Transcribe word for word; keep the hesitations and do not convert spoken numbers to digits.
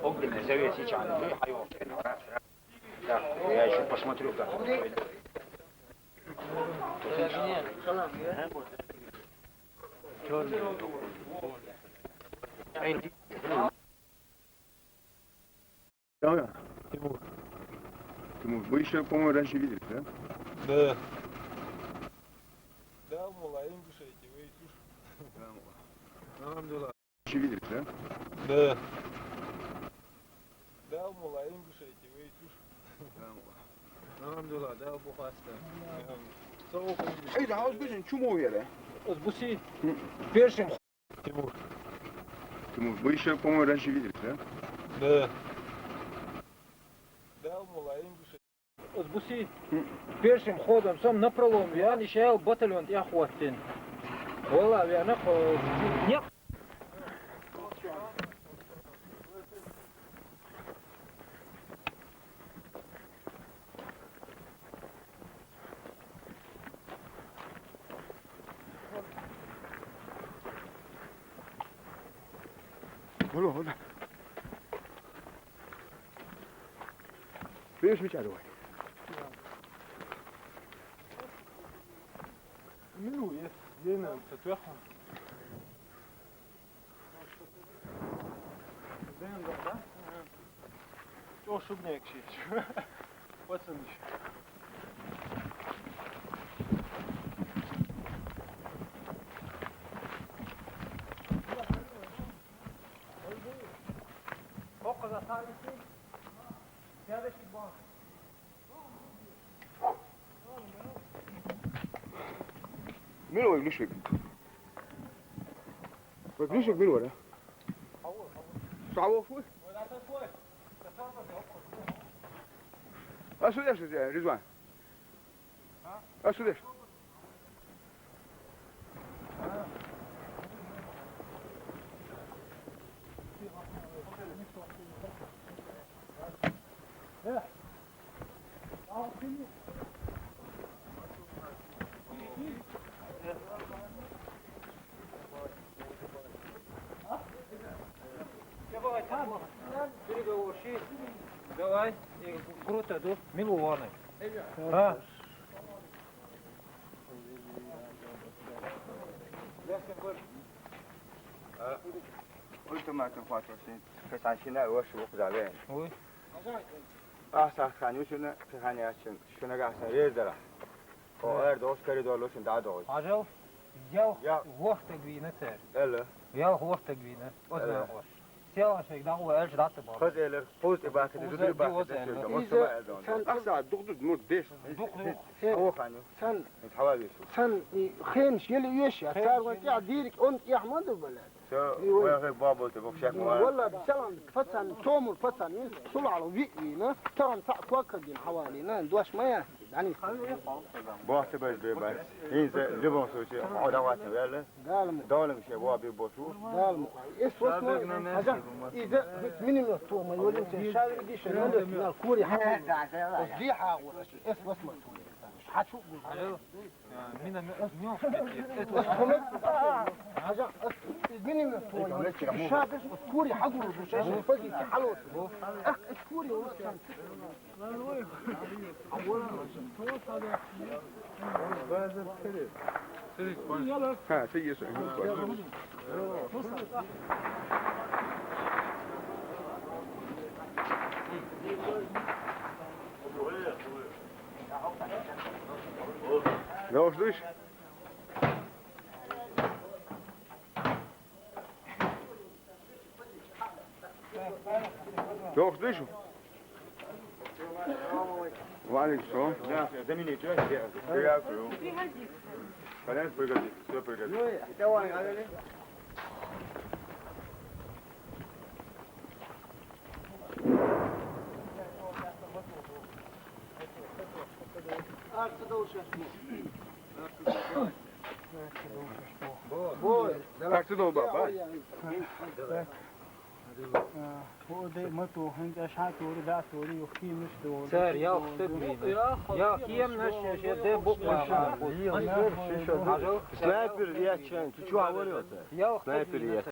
Огненный завес и чаны, ну, и хайван. Так, я ещё посмотрю, как он. Чёрный. Да, да. Тимур. Тимур, вы ещё, по-моему, раньше виделись, да? Да. Да, мула, ингушети, вы слушай. Да, мула. Раньше виделись, да? Да. Да, мула, ингушети, вы слушай. Да, мула. Алхамдулилла, да, бу хаста. Эм, соук. Эй, да, уж бежен, чему вере? Уж буси. Першим. Тимур. Тимур, вы ещё, по-моему, раньше виделись, да? Да. Да, мула, ингуши. Уж буси. Першим ходом сом напролом вян, ишел батальон, я хватин. Вала, вяна хо-, не. Hold on, hold on. Видишь, меча давай. Минует. Ей надо, сатуяху. Чё, шубник ши? Пацаны. О, коза, садись. Следующий бал. Мир ой, Глишик. Ой, Глишик, мир ой, да? Саво, фу. А сюда, что ты, Ризван? А сюда. Давай, э, круто, ду, милуаны. А? Ультиматум хватит, касанчина, ваши вокзале. Ой. А, сахани, шуна, кахани, шуна, гасан, рездара. О, эр, дос, коридор, лошен, да, дос. Ажал, ял, я вахта гвина цер. Эле. Ял вахта гвина. Оз на вахта. Села шек, да, о, эль, да, ты бар. Хыз элер, хыз и бахи, хыз зудри бахи, да, элер. Иса, сан, аса, дух, дух, ну, деш. Дух, дух. О, хани. Сан, сан, и хен, шели, еш, я, цар, ва, тя, дирик, он, я, ахмаду, балад. Всё, вай, вай, бабу, ты вообще. Валла, салам, пацан, томур, пацан, ин, сулал, ви, ви, на, таран, та, квака, дин, хавали, на, дуаш, моя, дани. Бахты без, бе, без. Инзе, в любом случае, о, давай, верно? Далму. Далму, все, ва, бе, бошу. Далму. Эс, вот, мой, хажа, и да, минимум, то, мой, валин, шавер, дишер, на, кури, ха. Ди, ха, эс, вот, мой, кури. Хачу, гу. Миномёт, мёх, эс, вот, хажа, эс, минимум, то, шавер, кури, ха, гу, шавер, позиция, халот. Ах, эс, кури, вот, Ха, ты ешь. Doğuşluş. Doğuşluş. Ва алейкум салам. Да, заменить, да? Приятно. Пригодится. Понятно, пригодится. Всё пригодится. Ну, давай, говори. Как ты долбал, а? О, де моту, хин де шатури, да тури, ю химиш до. Сэр, я хтык вина. Я химнаш, я де буква. Снайпер, я чен, ты чё говорил-то? Я снайпер, я.